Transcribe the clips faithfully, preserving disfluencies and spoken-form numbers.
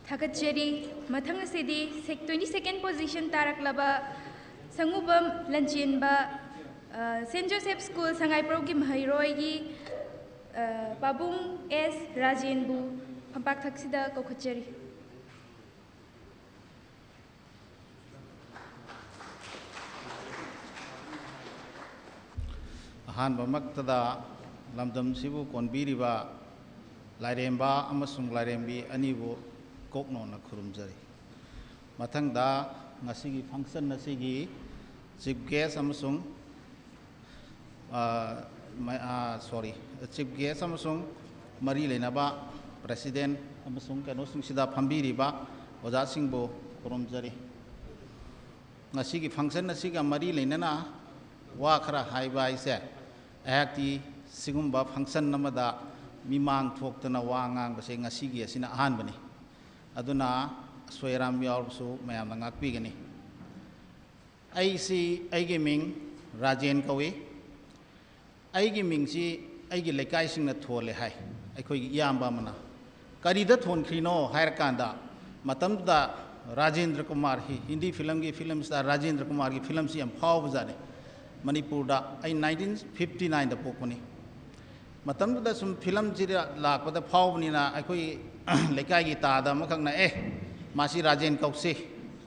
ꯊꯥꯒꯠꯆꯔꯤ꯫ ꯃꯊꯪ ꯑꯁꯤꯗꯤ ꯁꯦꯛ-, twenty second position ꯇꯥꯔꯛꯂꯕ ꯁꯪꯉꯨꯕꯝ ꯂꯟꯆꯦꯟꯕ, ꯑ, ꯁꯦꯟꯠ ꯖꯣꯁꯦꯐ ꯁ꯭ꯀꯨꯜ ꯁꯉꯥꯏꯄ꯭ꯔꯧꯒꯤ ꯃꯍꯩꯔꯣꯏꯒꯤ, ꯑ, ꯄꯥꯕꯨꯡ ꯑꯦꯁ ꯔꯥꯖꯦꯟꯕꯨ ꯐꯝꯄꯥꯛ ꯊꯛꯁꯤꯗ ꯀꯧꯈꯠꯆꯔꯤ꯫ ꯑꯍꯥꯟꯕꯃꯛꯇꯗ ꯂꯝꯗꯝꯁꯤꯕꯨ ꯀꯣꯟꯕꯤꯔꯤꯕ ꯂꯥꯏꯔꯦꯝꯕ ꯑꯃꯁꯨꯡ ꯂꯥꯏꯔꯦꯝꯕꯤ ꯑꯅꯤꯕꯨ ꯀꯣꯛꯅꯣꯟꯅ ꯈꯨꯔꯨꯝꯖꯔꯤ꯫ ꯃꯊꯪꯗ ꯉꯁꯤꯒꯤ function ꯑꯁꯤꯒꯤ chief guest ꯑꯃꯁꯨꯡ, ꯑ, ꯃ-, ꯑ, sorry, chief guest ꯑꯃꯁꯨꯡ ꯃꯔꯤ ꯂꯩꯅꯕ president ꯑꯃꯁꯨꯡ ꯀꯩꯅꯣꯁꯤꯡꯁꯤꯗ ꯐꯝꯕꯤꯔꯤꯕ ꯑꯣꯖꯥꯁꯤꯡꯕꯨ ꯈꯨꯔꯨꯝꯖꯔꯤ꯫ ꯉꯁꯤꯒꯤ function ꯑꯁꯤꯒ ꯃꯔꯤ ꯂꯩꯅꯅ ꯋꯥ ꯈꯔ ꯍꯥꯏꯕ ꯍꯥꯏꯁꯦ, ꯑꯩꯍꯥꯛꯇꯤ ꯁꯤꯒꯨꯝꯕ function ꯑꯃꯗ ꯃꯤꯃꯥꯡ ꯊꯣꯛꯇꯅ ꯋꯥ ꯉꯥꯡꯕꯁꯦ ꯉꯁꯤꯒꯤ ꯑꯁꯤꯅ ꯑꯍꯥꯟꯕꯅꯤ꯫ ꯑꯗꯨꯅ ꯑꯁꯣꯏ ꯑꯔꯥꯟ ꯌꯥꯎꯔꯕꯁꯨ ꯃꯌꯥꯝꯅ ꯉꯥꯛꯄꯤꯒꯅꯤ꯫ ꯑꯩꯁꯤ, ꯑꯩꯒꯤ ꯃꯤꯡ ꯔꯥꯖꯦꯟ ꯀꯧꯏ꯫ ꯑꯩꯒꯤ ꯃꯤꯡꯁꯤ ꯑꯩꯒꯤ ꯂꯩꯀꯥꯏꯁꯤꯡꯅ ꯊꯣꯜꯂꯦ ꯍꯥꯏ, ꯑꯩꯈꯣꯏꯒꯤ ꯏꯌꯥꯝꯕ ꯑꯃꯅ꯫ ꯀꯔꯤꯗ ꯊꯣꯟꯈ꯭ꯔꯤꯅꯣ ꯍꯥꯏꯔꯀꯥꯟꯗ, ꯃꯇꯝꯗꯨꯗ ꯔꯥꯖꯦꯟꯗ꯭ꯔ ꯀꯨꯃꯥꯔ, ꯍꯤ-, ꯍꯤꯟꯗꯤ filmꯒꯤ film star ꯔꯥꯖꯦꯟꯗ꯭ꯔ ꯀꯨꯃꯥꯔꯒꯤ filmꯁꯤ ꯌꯥꯝ ꯐꯥꯎꯕꯖꯥꯠꯅꯤ ꯃꯅꯤꯄꯨꯔꯗ꯫ ꯑꯩ nineteen fifty nineꯗ ꯄꯣꯛꯄꯅꯤ꯫ ꯃꯇꯝꯗꯨꯗ ꯁꯨꯝ filmꯁꯤꯗ ꯂꯥꯛꯄꯗ ꯐꯥꯎꯕꯅꯤꯅ, ꯑꯩꯈꯣꯏ ꯂꯩꯀꯥꯏꯒꯤ ꯇꯥꯗ ꯑꯃꯈꯛꯅ, "ꯑꯦ, ꯃꯥꯁꯤ ꯔꯥꯖꯦꯟ ꯀꯧꯁꯤ"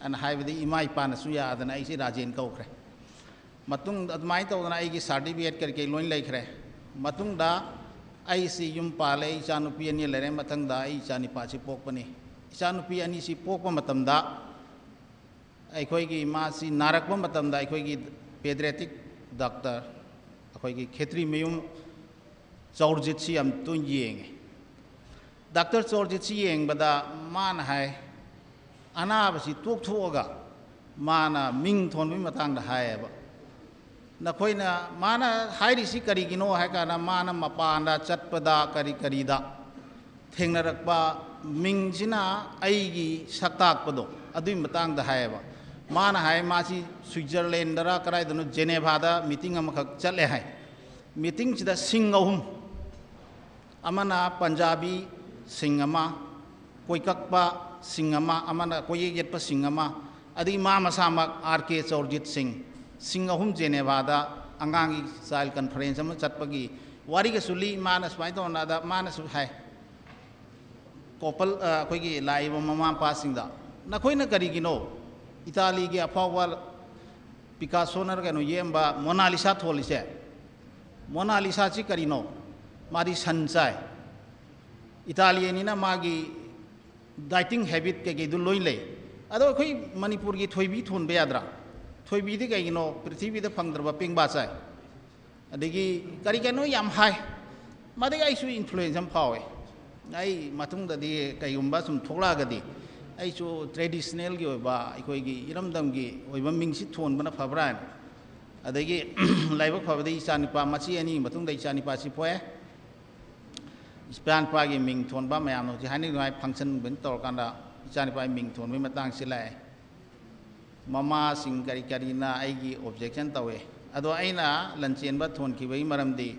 ꯑꯅ ꯍꯥꯏꯕꯗꯒꯤ ꯏꯃꯥ ꯏꯄꯥꯅꯁꯨ ꯌꯥꯗꯅ ꯑꯩꯁꯤ ꯔꯥꯖꯦꯟ ꯀꯧꯈ꯭ꯔꯦ꯫ ꯃꯇꯨꯡ ꯑꯗꯨꯃꯥꯏꯅ ꯇꯧꯗꯅ ꯑꯩꯒꯤ certificate ꯀꯔꯤ ꯀꯔꯤ ꯂꯣꯏ ꯂꯩꯈ꯭ꯔꯦ꯫ ꯃꯇꯨꯡꯗ ꯑꯩꯁꯤ ꯌꯨꯝ ꯄꯥꯜꯂꯦ, ꯏꯆꯥꯅꯨꯄꯤ ꯑꯅꯤ ꯂꯩꯔꯦ꯫ ꯃꯊꯪꯗ ꯑꯩ ꯏꯆꯥꯅꯤꯄꯥꯁꯤ ꯄꯣꯛꯄꯅꯤ꯫ ꯏꯆꯥꯅꯨꯄꯤ ꯑꯅꯤꯁꯤ ꯄꯣꯛꯄ ꯃꯇꯝꯗ ꯑꯩꯈꯣꯏꯒꯤ ꯃꯥꯁꯤ ꯅꯥꯔꯛꯄ ꯃꯇꯝꯗ ꯑꯩꯈꯣꯏꯒꯤ paediatric doctor, ꯑꯩꯈꯣꯏꯒꯤ ꯈꯦꯇ꯭ꯔꯤꯃꯌꯨꯝ ꯆꯧꯔꯖꯤꯠꯁꯤ ꯌꯥꯝ ꯇꯣꯏꯅ ꯌꯦꯡꯉꯦ꯫ Doctor ꯆꯧꯔꯖꯤꯠꯁꯤ ꯌꯦꯡꯕꯗ ꯃꯥꯅ ꯍꯥꯏ, ꯑꯅꯥꯕꯁꯤ ꯇꯣꯛꯊꯣꯛꯑꯒ ꯃꯥꯅ ꯃꯤꯡ ꯊꯣꯟꯕꯒꯤ ꯃꯇꯥꯡꯗ ꯍꯥꯏꯌꯦꯕ꯫ ꯅꯈꯣꯏꯅ, ꯃꯥꯅ ꯍꯥꯏꯔꯤꯁꯤ ꯀꯔꯤꯒꯤꯅꯣ ꯍꯥꯏ ꯀꯥꯟꯗ, ꯃꯥꯅ ꯃꯄꯥꯟꯗ ꯆꯠꯄꯗ ꯀꯔꯤ ꯀꯔꯤꯗ ꯊꯦꯡꯅꯔꯛꯄ ꯃꯤꯡꯁꯤꯅ ꯑꯩꯒꯤ ꯁꯛ ꯇꯥꯛꯄꯗꯣ, ꯑꯗꯨꯒꯤ ꯃꯇꯥꯡꯗ ꯍꯥꯏꯌꯦꯕ꯫ ꯃꯥꯅ ꯍꯥꯏ, ꯃꯥꯁꯤ ꯁ꯭ꯋꯤꯖꯔꯂꯦꯟꯗꯔ ꯀꯗꯥꯏꯗꯅꯣ, ꯖꯦꯅꯦꯚꯥꯗ meeting ꯑꯃꯈꯛ ꯆꯠꯂꯦ ꯍꯥꯏ꯫ Meetingꯁꯤꯗ ꯁꯤꯡ ꯑꯍꯨꯝ, ꯑꯃꯅ ꯄꯟꯖꯥꯕꯤ ꯁꯤꯡ ꯑꯃ, ꯀꯣꯏꯀꯛꯄ ꯁꯤꯡ ꯑꯃ, ꯑꯃꯅ ꯀꯣꯏꯌꯦꯛ ꯌꯦꯠꯄ ꯁꯤꯡ ꯑꯃ, ꯑꯗꯒꯤ ꯃꯥ ꯃꯁꯥꯃꯛ ꯑꯥꯔ ꯀꯦ ꯆꯧꯔꯖꯤꯠ ꯁꯤꯡ, ꯁꯤꯡ ꯑꯍꯨꯝ ꯖꯦꯅꯦꯚꯥꯗ ꯑꯉꯥꯡꯒꯤ ꯆꯥꯏꯜ ꯀꯟꯐꯔꯦꯟꯁ ꯑꯃ ꯆꯠꯄꯒꯤ ꯋꯥꯔꯤꯒꯁꯨ ꯂꯤ꯫ ꯃꯥꯅ ꯁꯨꯃꯥꯏꯅ ꯇꯧꯅꯗ ꯃꯥꯅꯁꯨ ꯍꯥꯏ, ꯀꯣꯄꯜ ꯑꯩꯈꯣꯏꯒꯤ ꯂꯥꯛꯏꯕ ꯃꯃꯥ ꯃꯄꯥꯁꯤꯡꯗ, ꯅꯈꯣꯏꯅ ꯀꯔꯤꯒꯤꯅꯣ ꯏꯇꯥꯂꯤꯒꯤ ꯑꯐꯥꯎꯕ ꯄꯤꯀꯥꯁꯣꯅ ꯀꯩꯅꯣ ꯌꯦꯛꯑꯝꯕ ꯃꯣꯅꯥꯂꯤꯁꯥ ꯊꯣꯜꯂꯤꯁꯦ? ꯃꯣꯅꯥꯂꯤꯁꯥꯁꯤ ꯀꯔꯤꯅꯣ? ꯃꯥꯗꯤ ꯁꯟ ꯆꯥꯏ꯫ ꯏꯇꯥꯂꯤꯌꯟꯅꯤꯅ ꯃꯥꯒꯤ ꯗꯥꯏꯇꯤꯡ ꯍꯦꯕꯤꯠ ꯀꯩꯀꯩꯗꯨ ꯂꯣꯏ ꯂꯩ꯫ ꯑꯗꯣ ꯑꯩꯈꯣꯏ ꯃꯅꯤꯄꯨꯔꯒꯤ ꯊꯣꯏꯕꯤ ꯊꯣꯟꯕ ꯌꯥꯗ꯭ꯔꯥ? ꯊꯣꯏꯕꯤꯗꯤ ꯀꯩꯒꯤꯅꯣ ꯄ꯭ꯔꯤꯊꯤꯕꯤꯗ ꯐꯪꯗ꯭ꯔꯕ ꯄꯦꯡꯕꯥ ꯆꯥꯏ? ꯑꯗꯒꯤ ꯀꯔꯤ ꯀꯩꯅꯣ ꯌꯥꯝ ꯍꯥꯏ꯫ ꯃꯗꯒꯤ ꯑꯩꯁꯨ ꯏꯟꯐ꯭ꯂꯨꯌꯦꯟꯁ ꯑꯃ ꯐꯥꯎꯋꯦ꯫ ꯑꯩ ꯃꯇꯨꯡꯗꯗꯤ ꯀꯩꯒꯨꯝꯕ ꯁꯨꯝ ꯊꯣꯛꯂꯛꯑꯒꯗꯤ ꯑꯩꯁꯨ ꯇ꯭ꯔꯦꯗꯤꯁꯅꯦꯜꯒꯤ ꯑꯣꯏꯕ, ꯑꯩꯈꯣꯏꯒꯤ ꯏꯔꯝꯗꯝꯒꯤ ꯑꯣꯏꯕ ꯃꯤꯡꯁꯤ ꯊꯣꯟꯕꯅ ꯐꯕ꯭ꯔꯥ ꯍꯥꯏꯅ꯫ ꯑꯗꯒꯤ ꯂꯥꯏꯕꯛ ꯐꯕꯗꯤ ꯏꯆꯥꯅꯨꯄꯥ ꯃꯆꯦ ꯑꯅꯤꯒꯤ ꯃꯇꯨꯡꯗ ꯏꯆꯥꯅꯨꯄꯥꯁꯤ ꯄꯣꯛꯑꯦ꯫ ꯏꯆꯥꯅꯨꯄꯥꯒꯤ ꯃꯤꯡ ꯊꯣꯟꯕ ꯃꯌꯥꯝꯅ ꯍꯧꯖꯤꯛ ꯍꯥꯏꯅꯤꯡꯉꯥꯏ ꯐꯪꯁꯟꯒꯨꯝꯕ ꯇꯧꯔꯀꯥꯟꯗ ꯏꯆꯥꯅꯨꯄꯥꯒꯤ ꯃꯤꯡ ꯊꯣꯟꯕꯒꯤ ꯃꯇꯥꯡꯁꯤ ꯂꯥꯛꯑꯦ꯫ ꯃꯃꯥꯁꯤꯡ ꯀꯔꯤ ꯀꯔꯤꯅ ꯑꯩꯒꯤ ꯑꯣꯕꯖꯦꯛꯁꯟ ꯇꯧꯋꯦ꯫ ꯑꯗꯣ ꯑꯩꯅ ꯂꯟꯆꯦꯟꯕ ꯊꯣꯟꯈꯤꯕꯒꯤ ꯃꯔꯝꯗꯤ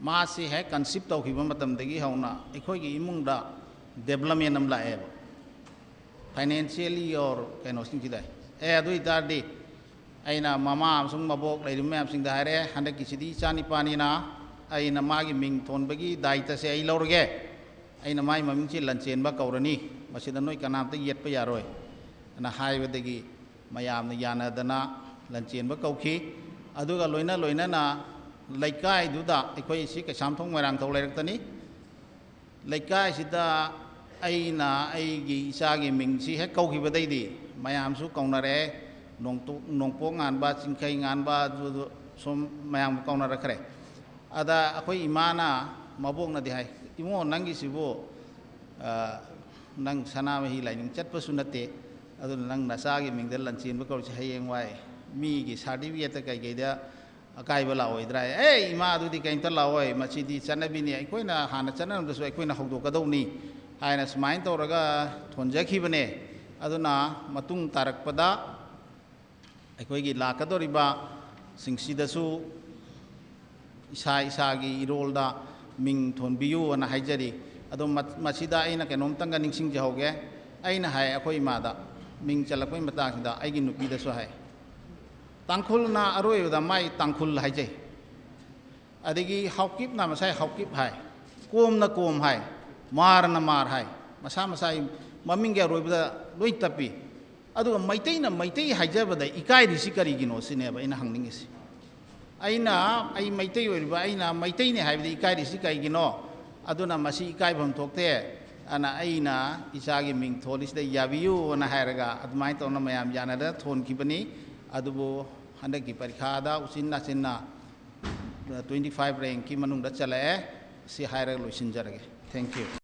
ꯃꯥꯁꯤ ꯍꯦꯛ ꯀꯟꯁꯤꯞ ꯇꯧꯈꯤꯕ ꯃꯇꯝꯗꯒꯤ ꯍꯧꯅ ꯑꯩꯈꯣꯏꯒꯤ ꯏꯃꯨꯡꯗ ꯗꯦꯕꯂꯞꯃꯦꯟ ꯑꯃ ꯂꯥꯛꯑꯦꯕ, ꯐꯥꯏꯅꯥꯟꯁꯤꯌꯦꯜꯂꯤ ꯑꯣꯔ ꯀꯩꯅꯣꯁꯤꯡꯁꯤꯗ꯫ ꯑꯦ, ꯑꯗꯨ ꯑꯣꯏꯇꯥꯔꯗꯤ ꯑꯩꯅ ꯃꯃꯥ ꯑꯃꯁꯨꯡ ꯃꯕꯣꯛ ꯂꯩꯔꯤꯕ ꯃꯌꯥꯝꯁꯤꯡꯗ ꯍꯥꯏꯔꯦ, ꯍꯟꯗꯛꯀꯤꯁꯤꯗꯤ ꯏꯆꯥꯅꯤꯄꯥꯅꯤꯅ ꯑꯩꯅ ꯃꯥꯒꯤ ꯃꯤꯡ ꯊꯣꯟꯕꯒꯤ ꯗꯥꯏꯇꯁꯦ ꯑꯩ ꯂꯧꯔꯒꯦ, ꯑꯩꯅ ꯃꯥꯒꯤ ꯃꯃꯤꯡꯁꯤ ꯂꯟꯆꯦꯟꯕ ꯀꯧꯔꯅꯤ, ꯃꯁꯤꯗ ꯅꯣꯏ ꯀꯅꯥꯝꯇ ꯌꯦꯠꯄ ꯌꯥꯔꯣꯏ ꯑꯅ ꯍꯥꯏꯕꯗꯒꯤ ꯃꯌꯥꯝꯅ ꯌꯥꯅꯗꯅ ꯂꯟꯆꯦꯟꯕ ꯀꯧꯈꯤ꯫ ꯑꯗꯨꯒ ꯂꯣꯏꯅ ꯂꯣꯏꯅꯅ ꯂꯩꯀꯥꯏꯗꯨꯗ, ꯑꯩꯈꯣꯏ ꯁꯤ ꯀꯩꯁꯥꯝꯊꯣꯡ ꯃꯣꯏꯔꯥꯡꯊꯧ ꯂꯩꯔꯛꯇꯅꯤ, ꯂꯩꯀꯥꯏꯁꯤꯗ ꯑꯩꯅ ꯑꯩꯒꯤ ꯏꯆꯥꯒꯤ ꯃꯤꯡꯁꯤ ꯍꯦꯛ ꯀꯧꯈꯤꯕꯗꯩꯗꯤ ꯃꯌꯥꯝꯁꯨ ꯀꯧꯅꯔꯛꯑꯦ, ꯅꯣꯡꯄꯣꯛ ꯉꯥꯟꯕ, ꯆꯤꯡꯈꯩ ꯉꯥꯟꯕ, ꯑꯗꯨ ꯁꯨꯝ ꯃꯌꯥꯝ ꯀꯧꯅꯔꯛꯈ꯭ꯔꯦ꯫ ꯑꯗ ꯑꯩꯈꯣꯏ ꯏꯃꯥꯅ, ꯃꯕꯣꯛꯅꯗꯤ ꯍꯥꯏ, "ꯏꯕꯨꯡꯉꯣ, ꯅꯪꯒꯤꯁꯤꯕꯨ ꯅꯪ ꯁꯅꯥꯃꯍꯤ ꯂꯥꯏꯅꯤꯡ ꯆꯠꯄꯁꯨ ꯅꯠꯇꯦ, ꯑꯗꯨꯅ ꯅꯪ ꯅꯆꯥꯒꯤ ꯃꯤꯡꯗ ꯂꯟꯆꯦꯟꯕ ꯀꯧꯔꯤꯁꯦ ꯍꯌꯦꯡꯋꯥꯏ ꯃꯤꯒꯤ ꯁꯥꯔꯇꯤꯐꯤꯀꯦꯠꯇ ꯀꯩꯀꯩꯗ ꯑꯀꯥꯏꯕ ꯂꯥꯛꯑꯣꯏꯗ꯭ꯔꯥ?" "ꯑꯦ ꯏꯃꯥ, ꯑꯗꯨꯗꯤ ꯀꯩꯝꯇ ꯂꯥꯛꯑꯣꯏ, ꯃꯁꯤꯗꯤ ꯆꯠꯅꯕꯤꯅꯤ, ꯑꯩꯈꯣꯏꯅ ꯍꯥꯟꯅ ꯆꯠꯅꯔꯝꯗꯁꯨ ꯑꯩꯈꯣꯏꯅ ꯍꯧꯗꯣꯛꯀꯗꯧꯅꯤ" ꯍꯥꯏꯅ ꯁꯨꯃꯥꯏꯅ ꯇꯧꯔꯒ ꯊꯣꯟꯖꯈꯤꯕꯅꯦ꯫ ꯑꯗꯨꯅ ꯃꯇꯨꯡ ꯇꯥꯔꯛꯄꯗ ꯑꯩꯈꯣꯏꯒꯤ ꯂꯥꯛꯀꯗꯧꯔꯤꯕꯁꯤꯡꯁꯤꯗꯁꯨ ꯏꯁꯥ ꯏꯁꯥꯒꯤ ꯏꯔꯣꯜꯗ ꯃꯤꯡ ꯊꯣꯟꯕꯤꯌꯨ ꯑꯅ ꯍꯥꯏꯖꯔꯤ꯫ ꯑꯗꯣ ꯃ- ꯃꯁꯤꯗ ꯑꯩꯅ ꯀꯩꯅꯣꯝꯇꯪꯒ ꯅꯤꯡꯁꯤꯡꯖꯍꯧꯒꯦ꯫ ꯑꯩꯅ ꯍꯥꯏ ꯑꯩꯈꯣꯏ ꯏꯃꯥꯗ, ꯃꯤꯡ ꯆꯜꯂꯛꯄꯩ ꯃꯇꯥꯡꯁꯤꯗ ꯑꯩꯒꯤ ꯅꯨꯄꯤꯗꯁꯨ ꯍꯥꯏ, ꯇꯥꯡꯈꯨꯜꯅ ꯑꯔꯣꯏꯕꯗ ꯃꯥꯏ ꯇꯥꯡꯈꯨꯜ ꯍꯥꯏꯖꯩ, ꯑꯗꯒꯤ ꯍꯥꯎꯀꯤꯞꯅ ꯃꯁꯥꯏ ꯍꯥꯎꯀꯤꯞ ꯍꯥꯏ, ꯀꯣꯝꯅ ꯀꯣꯝ ꯍꯥꯏ, ꯃꯥꯔꯅ ꯃꯥꯔ ꯍꯥꯏ, ꯃꯁꯥ ꯃꯁꯥꯒꯤ ꯃꯃꯤꯡꯒꯤ ꯑꯔꯣꯏꯕꯗ ꯂꯣꯏ ꯇꯞꯄꯤ꯫ ꯑꯗꯨꯒ ꯃꯩꯇꯩꯅ ꯃꯩꯇꯩ ꯍꯥꯏꯖꯕꯗ ꯏꯀꯥꯏꯔꯤꯁꯤ ꯀꯔꯤꯒꯤꯅꯣ ꯁꯤꯅꯦꯕ ꯑꯩꯅ ꯍꯪꯅꯤꯡꯉꯤꯁꯤ꯫ ꯑꯩꯅ, ꯑꯩ ꯃꯩꯇꯩ ꯑꯣꯏꯔꯤꯕ ꯑꯩꯅ ꯃꯩꯇꯩꯅꯤ ꯍꯥꯏꯕꯗ ꯏꯀꯥꯏꯔꯤꯁꯤ ꯀꯩꯒꯤꯅꯣ? ꯑꯗꯨꯅ ꯃꯁꯤ ꯏꯀꯥꯏꯐꯝ ꯊꯣꯛꯇꯦ꯫ ꯑꯗꯨꯅ ꯑꯩꯅ ꯏꯆꯥꯒꯤ ꯃꯤꯡ ꯊꯣꯜꯂꯤꯁꯤꯗ ꯌꯥꯕꯤꯌꯨꯅ ꯍꯥꯏꯔꯒ ꯑꯗꯨꯃꯥꯏꯅ ꯇꯧꯅ ꯃꯌꯥꯝ ꯌꯥꯅꯗꯅ ꯊꯣꯟꯈꯤꯕꯅꯤ꯫ ꯑꯗꯨꯕꯨ ꯍꯟꯗꯛꯀꯤ ꯄꯔꯤꯈꯥꯗ ꯎꯆꯤꯟ ꯅꯥꯆꯤꯟꯅ twenty five rankꯀꯤ ꯃꯅꯨꯡꯗ ꯆꯜꯂꯛꯑꯦ꯫ ꯁꯤ ꯍꯥꯏꯔꯒ ꯂꯣꯏꯁꯤꯟꯖꯔꯒꯦ꯫ Thank you꯫